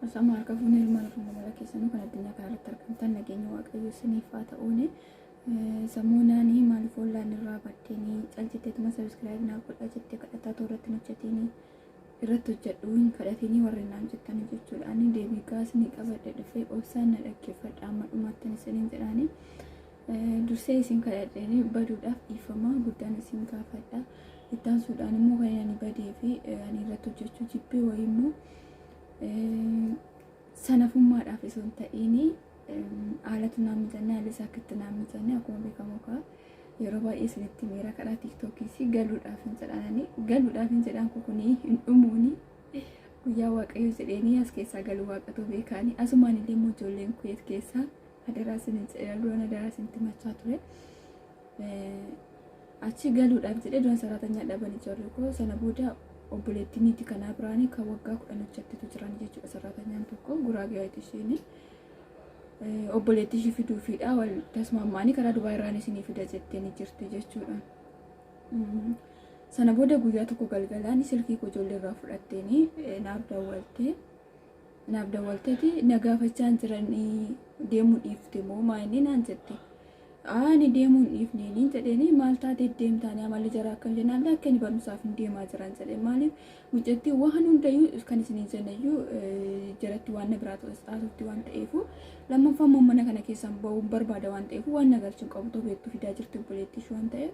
Asama harka fuunee ilmaan Oromoo mara keessanuu kan addunyaa kanarratti argamtan nageenya Waaqayyoo isiniif haa ta'uuni. Sammuunaanii maaliif ollaan irraa baddeenii calcitteetuma sabiskiraayib naaf godhaa jettee kadhataa toorratti hin hojjetinii irratti hojjedhu hin kadhatinii warri naan jettanii jechuudha. Ani deebii gaas ni qabadhe dhufee obsaan na dhaggeeffadha amma dhumaattan isiniin jedhaanii. Dursee isin kadhadheenii baduudhaaf dhiifama guddaan isin gaafadha. Itti aansuudhaan immoo kan ani badee fi ani irratti hojjechuu jibbee wayii immoo sanafummaadhaaf osoo hin ta'iin haalatu naa mijanne, haalli isaa akka itti naa mijanne akkuma beekamu kaa yeroo baay'ee isinitti miira karaa tiiktokiis galuudhaaf hin jedhanani galuudhaaf hin jedhaan kunii hin dhumuuni guyyaa Waaqayyo jedheenii as keessaa galuu Waaqatu beekaani. Asumaan illee immoo ijoolleen Kuweet keessaa adaraa isin jedha, duraan adaraa isinitti himachaa ture. Achi galuudhaaf jedhee duraan saraatanyaa dhabanii jarri koo. Sana booda obboleettii niitii kanaa biraanii kan waggaa 10 hojjettetu jiran jechuudha. Sarraatanyaan tokko Guraagee wayiiti isheen. Obboleettii ishii fiduufiidha wal tasmaammaanii karaa Dubaay irraan isinii fida jettee ni jirti jechuudha. Sana booda guyyaa tokko galgalaan silkii koo ijoollee irraa fudhatteeni naaf dawwaltee. Naaf dawwalteeti na gaafachaa hin jiranii deemuu dhiifte moo maa inni naan jette. Ani deemuu hin dhiifne niin jedheeni. Maal taatee deemtaanii, amalli jara akkam jennaan, lakki ani barumsaaf hin deemaa jiran jedhe. Maaliif mucattii waan hundayyuu kan isin hin jenneyyuu jaratti waan na biraa haasofti waan ta'eefu, lammaffaa immoo mana kana keessaan ba'uun barbaada waan ta'eefu, waan na galchuun qabu ta'u beektu fidaa jirti obboleettii ishee waan ta'eef.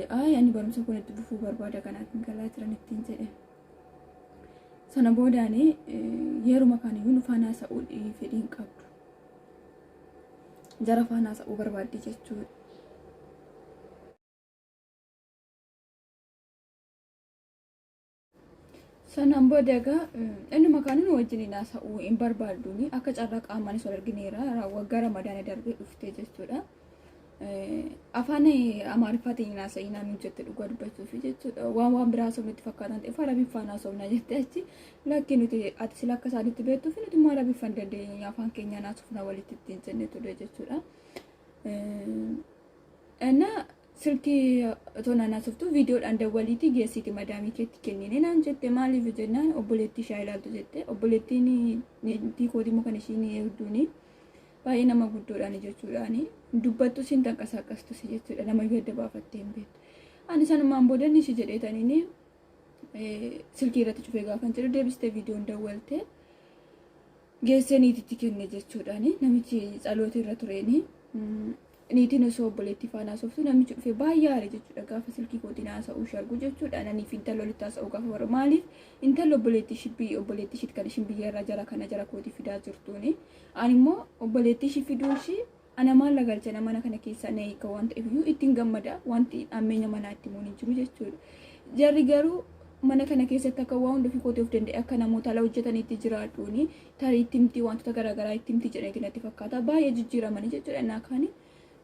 Ayi, ani barumsa kun itti fufuu barbaada, kanaaf hin galaa jiran ittiin jedhe. Sana boodaani yeruma kaaniyyuu nu faana haasa'uu fedhii hin qabdu. Jara faana haasa'uu barbaaddi jechuudha. Sanaan booda egaa innuma kaanuu nu wajjin haasa'uu hin barbaadduuni. Akka carraa qaamaanis wal argineera, waggaa Ramadaana darbee dhuftee jechuudha. Afaan Amaariffaatiin haasa'inaa nu jette, dhugaa dubbachuufi jechuudha. Waan biraa haasofnu itti fakkaatan ta'eef Arabiffaan haasofna jette. Achi lakki, nuti ati sila akka isaanitti beektuuf, nuti immoo Arabiffaan dandeenya, afaan keenyaan haasofna walitti ittiin jenne ture jechuudha. Innaa silkii otoo naan haasoftu viidiyoodhaan dawwaliitii geessiiti madaamii keetti kennine naan jette. Maaliif jennaan, obboleettii ishee ilaaltu jette. Obboleettiin niitii kooti immoo kan ishiin eegduuni baay'ee nama guddoodhaan jechuudhaan dubbattu siin tanqasaaqastus jechuudha, namayyuu adda baafattee hin beektu. Ani sanumaan booda inni ishii jedheetaniini silkii irratti cufee gaafan jedhu deebistee viidiyoon dawwaltee geessee niititti kenne jechuudhaan. Namichi tsaloota irra tureeni. Niitiin osoo obboleettii faana haasoftu namichi dhufe baay'ee aare jechuudha, gaafa silkii kootiin haasa'uu ishee argu jechuudha. Naniif intalli walitti haasa'uu gaafa baru, maaliif intalli obboleettii ishii obboleettii ishiit kan ishiin biyya irraa jara kana jara kootii fidaa jirtuuni. Ani immoo obboleettii ishii fiduu ishii ana maal galchana, mana kana keessaa na hiika waan ta'eef iyyuu ittiin gammada, wanti ammeenya manaa itti himuun hin jiru jechuudha. Jarri garuu mana kana keessatti akka waa hunda ofii kootii of danda'e akka namoota ala hojjetaniitti jiraadhuuni tarii itti himtii wantoota garaagaraa itti himtii jedhaniiti natti fakkaata. Baay'ee jijjiiramanii jechuudha. Innaa kaani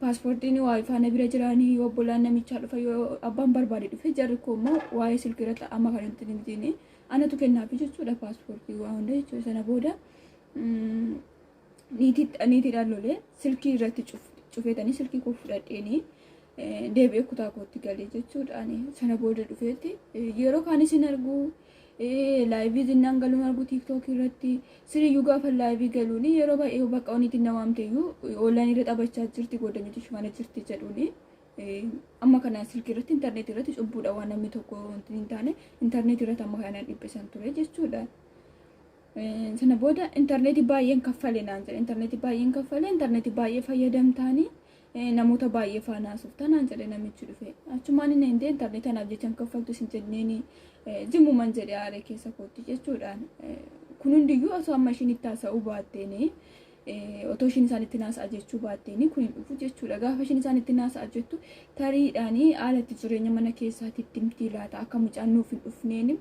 paaspoortiin waa faana bira jiraanii, yoo obbolaan namichaa dhufa, yoo abbaan barbaade dhufe, jarri koo immoo waa'ee silkii irratti amma kan itti himtiin anatu kennaafi jechuudha paaspoortii waa hunda jechuudha. Sana booda niitiidhaan lolee silkii irratti cufeetanii silkii koo fudhadheenii deebi'ee kutaa kootti galee jechuudha. Sana booda dhufeetti yeroo kaanis hin argu, live zinnaan galuun argu TikTok irratti siriyyuu gaafa live galuuni yeroo baay'ee bakka oniitiin na waamteyyuu online irra taphachaa jirti, godanyuti mana jirti jedhuuni. Amma kana silkii irratti intarneetii irratti cubbuudha waan namni tokko wanti hin taane intarneetii irratti amma kana dhiphisan ture jechuudha. Sana booda intarneetii baay'een kaffale naan jedhe. Intarneetii baay'een kaffale, intarneetii baay'ee fayyadamtaanii namoota baay'ee faana haasoftaa naan jedhe namichi dhufe. Achumaan inni hin intarneetii anaaf jecha hin kaffaltu isin jenneeni jimuman jedhe aaree keessa kootti jechuudhaan. Kun hundiyyuu osoo amma ishiin itti haasa'uu baatteeni, otoo ishiin isaan itti naasa'a jechuu baatteeni kun hin dhufu jechuudha. Gaafa ishiin isaan itti naasa'a jettu tariidhaanii haala itti jireenya mana keessaatti itti himtii laata, akka mucaan nuuf hin dhufneeni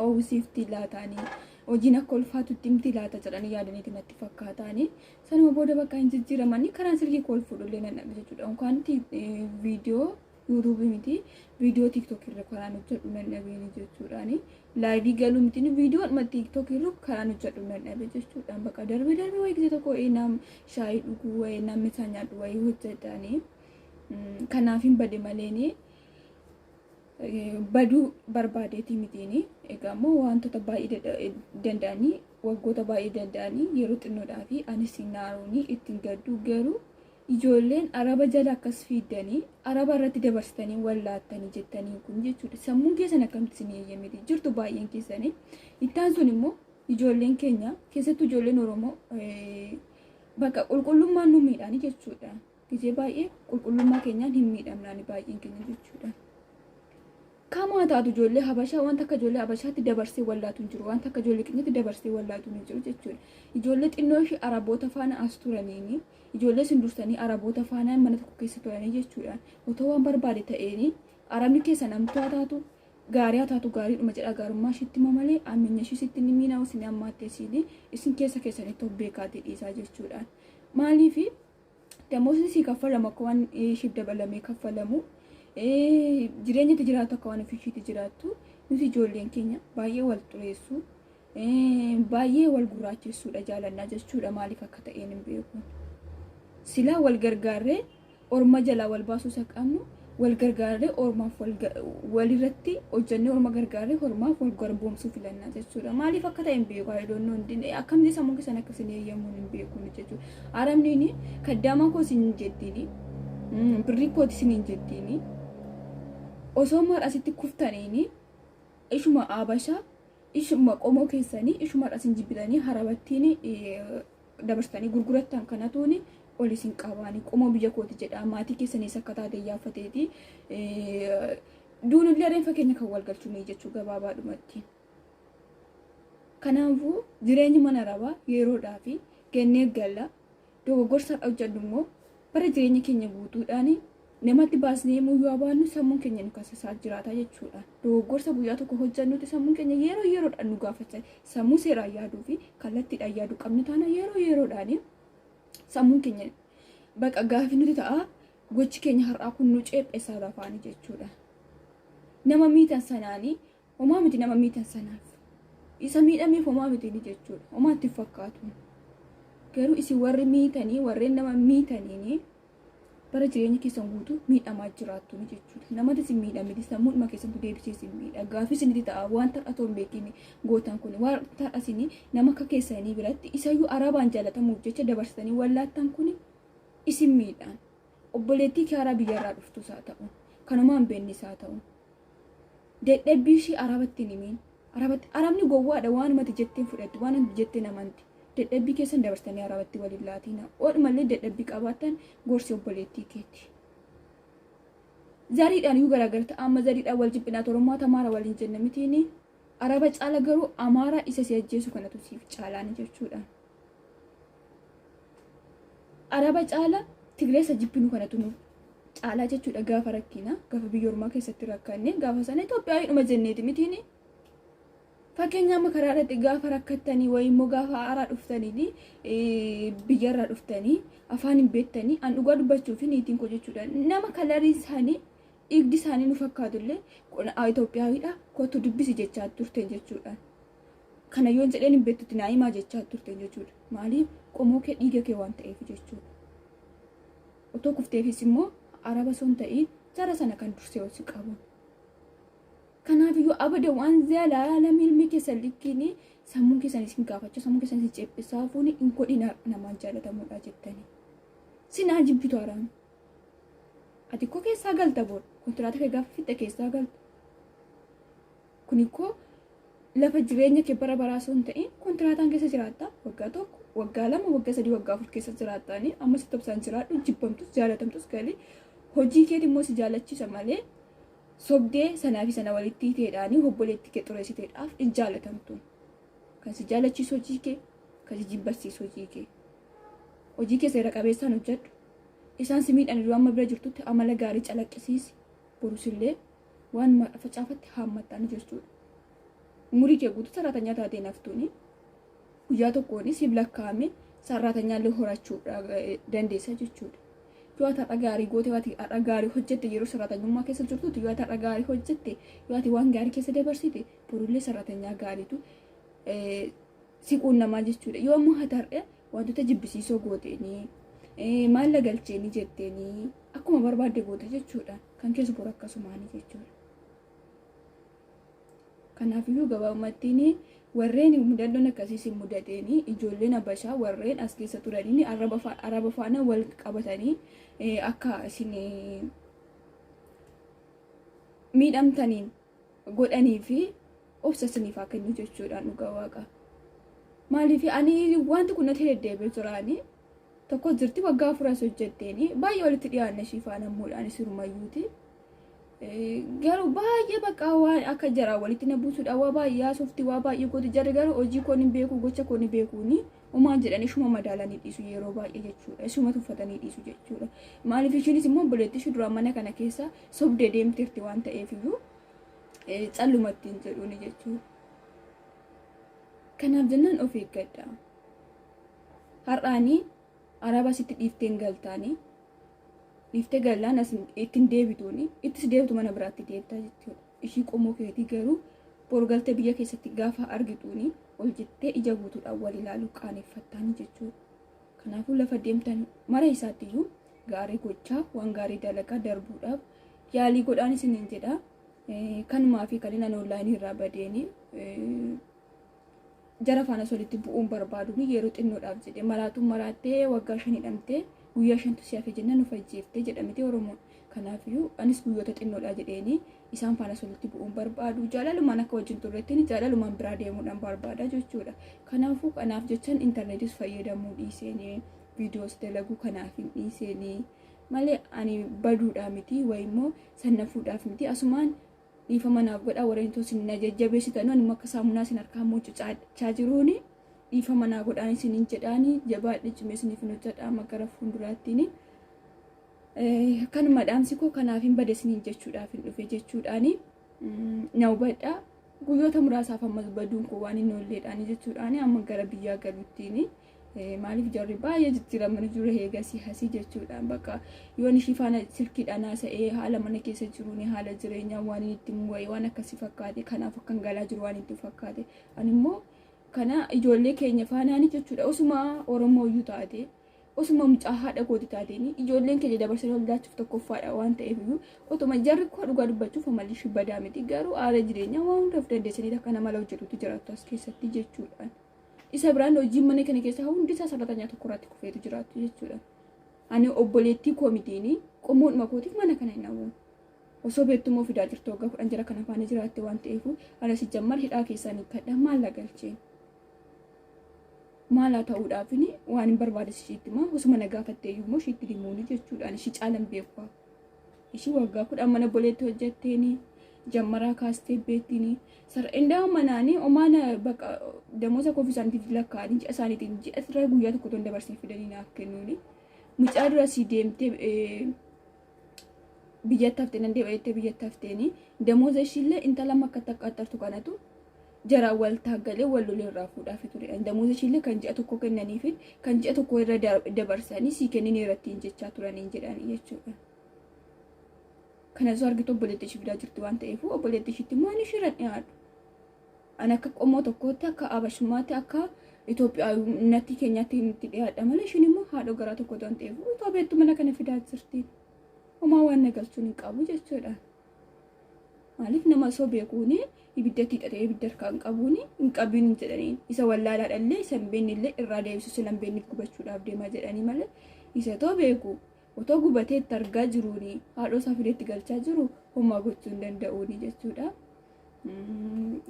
oowwisiiftii laataanii, hojiin akka ulfaatu itti himtii laata jedhanii yaadaniiti natti fakkaataanii. Sanuma booda bakka hin jijjiiramanii karaan silkii koo ol fuudhullee nan dhabe jechuudha. Yookaan viidiyoo YouTube miti, viidiyoo TikTok irra karaan hojjedhu nan dhabeeni jechuudhaani. Live galuu miti, viidiyoo TikTok irra karaan hojjedhu nan dhabe jechuudhaan. Bakka darbee darbee wayii gisee tokko nam shaayii dhuguu wayii namni isaa nyaadhu wayii hojjedhaani. Kanaaf hin bade maleeni baduu barbaadeeti mitiini. Egaa immoo wantoota baay'ee danda'anii Waggoota baay'ee danda'anii yeroo xinnoodhaa fi anis hin naaruunii ittiin gaddu garuu ijoolleen araba jala akkas fiiddanii araba irratti dabarsitanii wallaattanii jettanii kun jechuudha. Sammuun keessan akkamitti isin eeyyamete jirtu baay'een keessanii. Ittaan sun immoo ijoolleen keenya keessattuu ijoolleen Oromoo bakka qulqullummaan nu miidhaanii jechuudha. Gizee baay'ee qulqullummaa keenyaan hin miidhamnaani baay'een keenya jechuudha. Kamaa taatu ijoollee Habashaa wanta akka ijoollee Habashaatti dabarsee wallaatu hin jiru. Wanta akka ijoollee keenyatti dabarsee wallaatu hin jiru jechuudha. Ijoollee xinnoo ishee Araboota faana as turaniini ijoollee isin dursanii Araboota faana mana tokko keessa turanii jechuudha. Otoo waan barbaade ta'eeni Arabni keessa namtuu haa taatu gaarii haa taatu gaariidhuma jedha gaarummaa ishiitti hima malee ammenya ishii sitti ni miinaa isin ammaattee isiin isin keessa keessanitti of beekaatii dhiisaa jechuudha. Maaliif damoosni sii kaffalamu akka waan ishiif dabalamee kaffalamu jireenya itti jiraattu akka waan ofii ishiitti jiraattu nuti ijoolleen keenya baay'ee wal xureessu baay'ee wal gurraachessuudha jaalannaa jechuudha maaliif akka ta'een hin beeku. Silaa wal gargaarree orma jalaa wal baasuu isa qabnu wal gargaarree ormaaf walirratti hojjannee orma gargaarree ormaaf wal garboomsuu filannaa jechuudha. Maaliif akka ta'e hin beeku. I don't know. Akkamitti sammuu keessan akka isin eeyyamuun hin beeku jechuudha. Arabniin kaddaamaa koo isin jettiini birrii kooti isin hin jettiini osoo maal asitti kuftaniini ishuma abashaa ishuma qomoo keessanii ishuma isin jibbitanii harabattiin dabarsitanii gurgurattan kanatuuni ol isin qabaanii qomoo biyya kooti jedha maatii keessaniis akka taate yaaffateeti duunillee reenfa keenya kan wal galchuu jechuu gabaabaadhumatti. Kanaafuu jireenyi mana arabaa yeroodhaa fi kennee galla dogoggorsa hojjedhu immoo bara jireenya keenya guutuudhaan namatti baasnee muyyuu baannu sammuun keenya nu kasasaa jiraata jechuudha. Dogoggorsa guyyaa tokko hojjennuti sammuun keenya yeroo yeroodhaan nu gaafachaa sammuu seeraan yaaduu fi kallattiidhaan yaaduu qabnu taana yeroo yeroodhaan sammuun keenya baqa gaafii nuti ta'a gochi keenya har'aa kun nu ceepheessaa lafaanii jechuudha. Nama miitan sanaanii homaa miti nama miitan sanaaf. Isa miidhameef homaa miti ni jechuudha. Homaa itti fakkaatu. Garuu isin warri miitanii warreen nama miitaniini bara jireenya keessan guutuu miidhamaa jiraattu jechuudha. Namatti isin miidhamiti sammuudhuma keessantu deebisee isin miidha. Gaafii isinitti ta'a waan har'a otoo hin beekin gootan kun waan har'a isin nama akka keessanii biratti isayyuu arabaan jaalatamuuf jecha dabarsitanii wallaattan kun isin miidhaan. Obboleettii kaaraa biyyarraa dhuftus haa ta'u kanumaan beennis haa ta'u. Dadhabbii ishii arabatti hin himiin. Arabatti arabni gowwaadha waanumati jetteen fudhatti waan jetteen amanti. Dadhabbii keessan dabarsitanii arabatti waliin laatina. Oodhumallee dadhabbii qabaattan gorsi obboleettii keeti. Zariidhaan iyyuu garaagar ta'a amma zariidhaan wal jibbinaa Oromoo Amaara waliin jenna mitiini. Araba caala garuu Amaara isa si ajjeesu kanatu siif caalaani jechuudha. Araba caala Tigree isa jibbinu kanatu nu caalaa jechuudha gaafa rakkina gaafa biyya ormaa keessatti rakkanne gaafa sana Itoophiyaa hidhuma jenneeti mitiini. Fakkeenya amma karaa irratti gaafa rakkattanii wayii immoo gaafa haaraa dhuftanii biyyarraa dhuftanii afaan hin beektanii an dhugaa dubbachuu fi niitiin koo jechuudha. Nama kalarii isaanii dhiigdi isaanii nu fakkaatullee Itoophiyaawiidha kootu dubbisi jechaa turte jechuudha. Kana yoon jedheen hin beektutti naa himaa jechaa turte jechuudha. Maaliif qomoo kee dhiiga kee waan ta'eef jechuudha. Otoo kufteefis immoo araba osoo hin ta'iin jara sana kan dursee ol si qabu. Kanaafiyyuu abada waan zalaalam ilmi keessan likkiin sammuun keessan isin gaafachuu sammuun keessan isin ceephisaa fuuni hin godhina namaan jaalatamuudha jettanii. Sinaa jibbitu araam. Ati koo keessaa galta bor kontiraata kee gaafa fixxe keessaa galta. Kuni koo lafa jireenya kee bara baraa osoo hin ta'in kontiraataan keessa jiraatta waggaa tokko waggaa 2 waggaa 3 waggaa 4 keessa jiraattaanii amma sitti obsaan jiraadhu jibbamtus jaalatamtus galii hojii keeti immoo si jaalachiisa malee sobdee sanaa fi sana walitti hiteedhaanii obboleettii kee xureessiteedhaaf hin jaalatamtu. Kan si jaalachiisu hojii kee, kan si jibbasiisu hojii kee. Hojii kee seera qabeessaan hojjedhu. Isaan si miidhan iddoo amma bira jirtutti amala gaarii calaqqisiisi. Borusillee waan facaafatte haammattaan jechuudha. Umurii kee guutuu saraatanyaa taatee naftuuni guyyaa tokkoon siif lakkaa'ame sarraatanyaallee horachuu dandeessa jechuudha. Yoo ati har'a gaarii goote, yoo ati har'a gaarii hojjette yeroo sarraatanyummaa keessa jirtutti, yoo ati har'a gaarii hojjette, yoo ati waan gaarii keessa dabarsite, borullee sarraatanyaa gaariitu si quunnamaa jechuudha. Yoo ammoo ati har'a wantoota jibbisiisoo gooteenii, maalla galcheenii jetteenii akkuma barbaadde goote jechuudha. Kan keessa boru akkasumaanii jechuudha. Kanaafiyyuu gabaabumattiin warreen mudannoon akkasii si mudateen ijoolleen Habashaa warreen as keessa turaniin arraba faana wal qabatanii akka isin miidhamtaniin godhanii fi obsa isiniif haa kennu jechuudhaan dhugaa waaqa. Maaliif ani wanti kun natti deddeebi'ee jiraani tokko jirti waggaa 4 hojjetteeni baay'ee walitti dhiyaanna ishii faana muudhaan sirumayyuuti. Garuu baay'ee bakka waan akka jaraa walitti na buusuudha waa baay'ee haasofti waa baay'ee gooti jarri garuu hojii koon hin beeku gocha koon hin beekuuni homaan jedhanii ishuma madaalanii dhiisu yeroo baay'ee jechuudha ishuma tuffatanii dhiisu jechuudha. Maaliif ishiinis immoo obboleettii ishii duraan mana kana keessa sobdee deemteerti waan ta'eef iyyuu callumatti hin jedhuuni jechuudha. Kanaaf jennaan of eeggadha. Har'aanii araba sitti dhiifteen galtaanii dhiiftee gallaan as ittiin deebituuni ittis deebitu mana biraatti deebita jechuudha. Ishii qomoo keetii garuu boru galtee biyya keessatti gaafa argituuni ol jettee ija guutuudhaan wal ilaaluu qaaneffattaanii jechuudha. Kanaafuu lafa deemtan mara isaattiyyuu gaarii gochaa waan gaarii dalagaa darbuudhaaf yaalii godhaan isiniin jedha. Kanumaa fi kan inni onlaayinii irraa badeeni jara faana walitti bu'uun barbaadu yeroo xinnoodhaaf jedhe maraatuun maraattee waggaa 5 hidhamtee guyyaa 5tu si hafe jennaan nu ajjeeftee jedhamte Oromoon. Kanaafiyyuu anis guyyoota xinnoodhaa jedheeni isaan faana walitti bu'uun barbaadu jaalalumaan akka wajjin turrettiin jaalalumaan biraa deemuudhaan barbaada jechuudha. Kanaafuu kanaaf jechaan intarneetis fayyadamuu dhiiseenii viidiyoos dalaguu kanaaf hin dhiiseenii malee ani baduudhaa miti wayimmoo sannafuudhaaf miti asumaan dhiifama naaf godhaa warreen itoo isin na jajjabeessitan ani akka saamunaa isin harkaa mucucaachaa jiruuni dhiifama naa godhaan isiniin jedhaani jabaadhe cimee isiniif hin hojjedha amma gara fuulduraattiin. Kanuma dhaamsi koo kanaaf hin bade isiniin jechuudhaaf hin dhufe jechuudhaani na hubadha. Guyyoota muraasaaf ammas baduun koo waan hin oolleedhaani jechuudhaani amma gara biyyaa galuttiin maaliif jarri baay'ee jijjiiramanii jiru eegasii hasii jechuudhaan bakka yoon ishii faana silkiidhaan haasa'ee haala mana keessa jiruun haala jireenyaa waan inni itti mu'ee waan akkasii fakkaate kanaaf akkan galaa jiru waan itti fakkaate ani immoo kana ijoollee keenya faanaani jechuudha osuma Oromoo iyyuu taate osuma mucaa haadha kooti taateen ijoolleen keenya dabarsanii ol laachuuf tokkoffaadha waan ta'eef iyyuu otuma jarri koo dhugaa dubbachuuf amalli ishii badaa miti garuu haala jireenyaa waan hundaaf dandeessanii akka nama mala hojjetutti jiraattu as keessatti jechuudha. Isa biraan hojiin mana kana keessa hundi isaa sararatanyaa tokko irratti kufeetu jiraattu jechuudha. Ani obboleettii koo mitiini qomoodhuma kootiif mana kana hin hawwu. Osoo beektummoo fidaa jirtu waggaa 10 jira kana faana jiraatte waan ta'eef ana si jammar hidhaa keessaan hiikkadha maal la galcheen. Maal haa ta'uudhaafini waan hin barbaade ishiitti himaa osuma na gaafattee iyyuu immoo ishiitti himuuni jechuudhaan ishii caalan beeku. Ishii waggaa 10 mana obboleetti hojjetteeni jammaraa kaastee beektiini. Indaa manaanii omaan bakka damooza koofi isaaniitiif lakkaa'anii ji'a isaaniitiin ji'a irra guyyaa tokko toon dabarsee fidanii naaf kennuuni. Mucaa dura sii deemtee biyyatti haftee nan deema jettee biyyatti hafteeni damooza ishiillee intala makka takka kanatu jara wal taaggalee wal lolee irraa fuudhaaf ture. Damooza ishiillee kan ji'a tokko kennaniif kan ji'a tokko irra dabarsanii sii kennin irratti jechaa turaniin jedhanii jechuudha. Kana osoo argitu obboleettii ishii fidaa jirti waan ta'eef obboleettii ishiitti immoo ani ishiirra dhiyaadhu. Ani akka qomoo tokkootti akka Abashummaatti akka Itoophiyaatti keenyaatti itti dhiyaadha malee ishiin immoo haadha garaa tokko waan ta'eef Itoophiyaatti mana kana fidaa jirti. Homaa waan na galchuun hin qabu jechuudha. Maaliif nama osoo beekuuni ibidda hidhatee ibidda harkaa hin qabuuni hin qabiin jedhaniin isa wallaalaadhallee isa hin beeknellee irraa deebisu sila hin beekneef gubachuudhaaf deemaa jedhanii malee isa too beeku otoo gubatee itti argaa jiruuni haadhoo isaa fideetti galchaa jiru homaa gochuu hin danda'uuni jechuudha.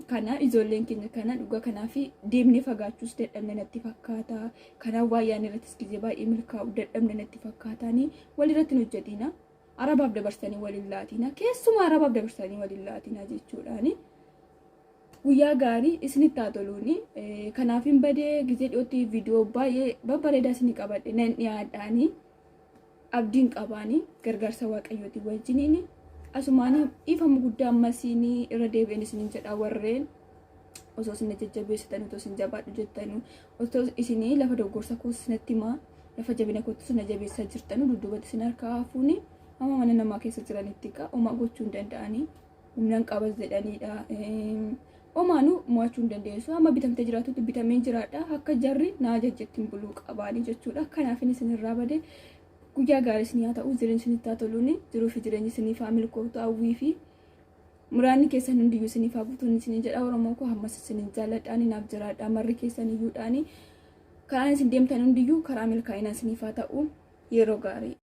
Kana ijoolleen keenya kana dhugaa kanaaf deemnee fagaachuus dadhabne natti fakkaata. Kanaaf waayyaan irrattis gizee baay'ee milkaa'u dadhabne natti fakkaataani walirratti hin hojjetina. Arabaaf dabarsanii waliin laatina. Keessumaa arabaaf dabarsanii waliin laatina jechuudhaani. Guyyaa gaarii isinitti haa toluuni. Kanaaf hin badee gizee dhiyootti viidiyoo baay'ee babbareedaa isinii qabadhe nan dhiyaadhaani. Abdiin qabaani gargaarsa waaqayyootiin wajjiniini. Asumaanii dhiifama guddaa ammasiinii irra deebi'een isiniin jedha warreen osoo isin jajjabeessitan otoo isin jabaadhu jettanu otoo isinii lafa doggorsa koos natti himaa lafa jabina kootti isin jabeessaa jirtanu dudduubatti isin harkaa hafuuni amma mana namaa keessa jiranitti kaa homaa gochuu hin danda'anii humnaan qabas jedhaniidha. Omaanuu mo'achuu hin dandeessu amma bitamtee jiraatutti bitameen jiraadha akka jarri naa jajjattiin buluu qabaanii jechuudha. Kanaafin isin irraa badee guyyaa gaarii isinii haa ta'u jireenya isinitti haa toluuni jiruu fi jireenyi isiniif haa milkooftu hawwii fi Muraanni keessan hundiyyuu isiniif haa guutuun isin jedha. Oromoo koo, hammas isinin jaalladhaan, naaf jiraadha. Marri keessan iyyuudhaani karaan isin deemtan hundiyyuu karaa milkaa'inaa isiniif haa ta'u. Yeroo gaarii.